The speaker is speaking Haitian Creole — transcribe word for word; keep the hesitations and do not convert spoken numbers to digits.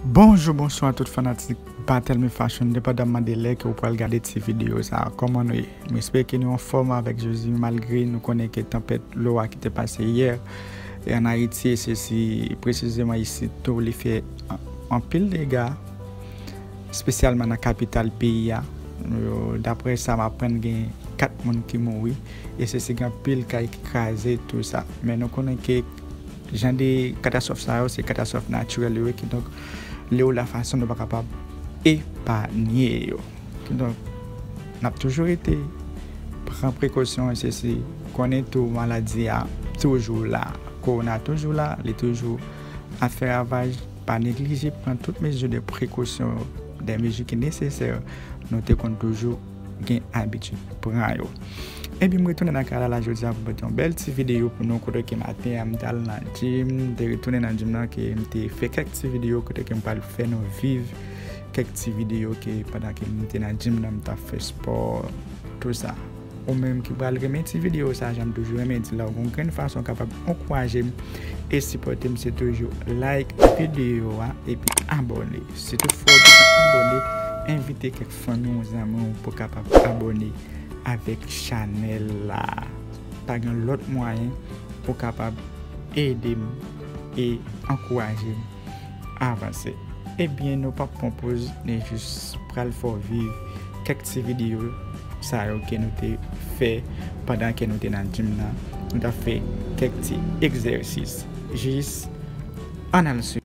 Bonjou, bonswa tout fanatik Battle Me Fashion, depandaman de lè ke w pral gade ti videyo sa a. Kòman nou ye? M espere ke nou anfòm avèk Jezi, malgre nou konnen ke tanpèt Laura ki te pase yè, e ann Ayiti, e sesi presizeman isit tou, li fè an-, anpil dega, espesyalman nan kapital peyi a. Yo, daprè sa m aprann, gen kat moun ki mouri, e sesi gen anpil kay ki kraze, tou sa. Men nou konnen ke jan de katastwòf sa yo, se katastwòf natirèl yo ye, kidonk lè yo la fason nou pa kapab epanye yo. Kidonk, n ap toujou rete pran prekosyon, e sesi konnen tou maladi a toujou la, kowona toujou la, li toujou ap fè ravaj, pa neglije pran tout mezi de prekosyon, de mezi ki nesesè, nou te konn toujou gen abitid pran yo. Ebyen, m retounen nan kay la, la jodi a pou pote yon bèl ti videyo pou nou, kote ke maten an m t al nan gym, m te retounen nan gym nan, ke m te fè kèk ti videyo kote ke m pral fè nou viv kèk ti videyo ke pandan ke m te nan gym nan, m t ap fè spò, tou sa. Ou menm ki pral renmen ti videyo sa, jan m toujou renmen di la, ou gon grenn fason kapab ankouraje m e sipòte m, se toujou like videyo a epi abòne. Si toutfwa ou deja abòne, envite kèk fanmi w, zanmi w pou kapab abòne avèk chanèl la. Pa gen lòt mwayen pou kapab ede m e ankouraje m avanse. Ebyen, nou p ap pran poz, nou jis pral fè w viv kèk ti videyo sa yo ke nou te fè pandan ke nou te nan gym nan. Nou t ap fè kèk ti egzèsis. Jis ann al swiv.